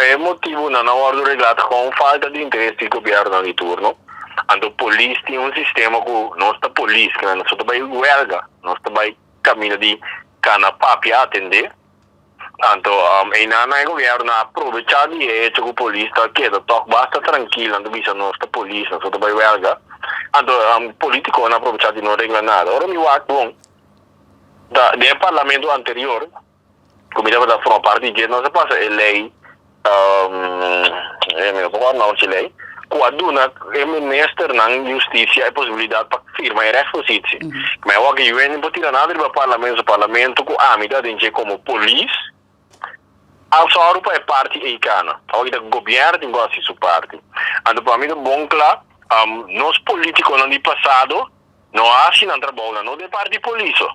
E motibunan a wòrdu reglá ta kon falta di interes di gobièrnunan di turno. Anto polis tin un sistema ku nos ta polis, kende nos ta bai wèlga, nos ta bai kaminda di kana papia atendé. Anto einan e gobièrnu a aprovechá di e hecho ku polis ta keda tòg basta trankil, nan ta bisa nos ta polis, nos no ta bai wèlga. Anto polítikonan a aprovechá di no regla nada. Ora mi wak bon, ta den e parlamento anterior, ku mi tabata forma parti di dje, nos a pasa e lei, mi no por kòrda nòmber dje lei, ku a duna e ministernan di hustisia e posibilidat pa firma e rechtspositie. Ma e wak UN no por tira nada riba parlamento, so parlamento ku ami ta den dje komo polis a sòru pa e parti ei kana. Awor ta gobièrnu tin ku hasi su parti. Anto pa mi ta bon kla, nos politikonan di pasado no a hasi nan trabou, nan no ta e parti polis so.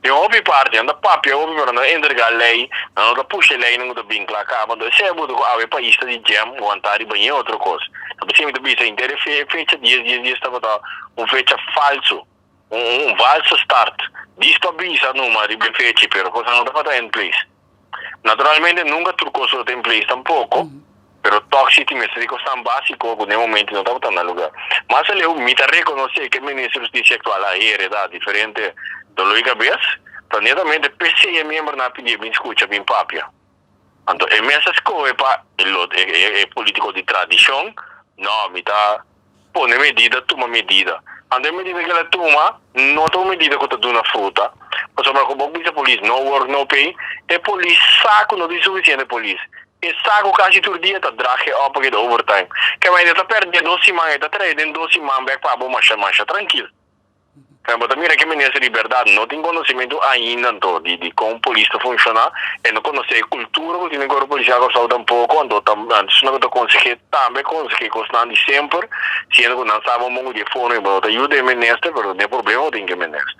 Den hopi parti nan ta papia hopi pero nan ta entrega ley, nan no ta pusha e leynan cu ta bin cla caba. Enton esey a buta cu awe pais ta di jam wanta riba ñe otro cos. Ta p'esey mi ta bisa henter e fecha dies dies dies tabata un fecha falso, un valse start. Dis pa bisa numa riba e fecha pero cosnan no tabata in place. Naturalmente nunca tur cos lo ta in place tampoco, pero toch si tin mester di cosnan basico cu den momento no tabata na lugar. Mas aleu mi ta reconoce cu e minister di Husticia actual a hereda diferente dolor di cabes, ta netamente p'esey e miembronan a pidi e bin scucha, bin papia. Anto e mes a scohe pa e lo e politico di tradicion, no, mi ta pone medida, tuma medida. Anto e medida ku el a tuma no ta un medida ku ta duna fruta, pasobra ku bo bisa polis no work no pay, e polis sa ku no tin sufisiente polis. E sa ku kasi tur dia ta drag e op pa keda overtime. Kemey e ta pèrdè 2 siman, e ta trae den 2 siman bèk pa abo masha masha trankil. Bo ta mira ku minister di bèrdat no tin konosementu ainda anto di kon polis ta funshoná, e no konosé e kultura ku tin den kuerpo polisial Kòrsou tampoko, anto ta antes nan ta konseh'é tambe konseh'é kosnan di semper, siendo ku nan sa bon bon ku di e forma bo no ta yuda e minister, pero den problema bo tin ku e minister.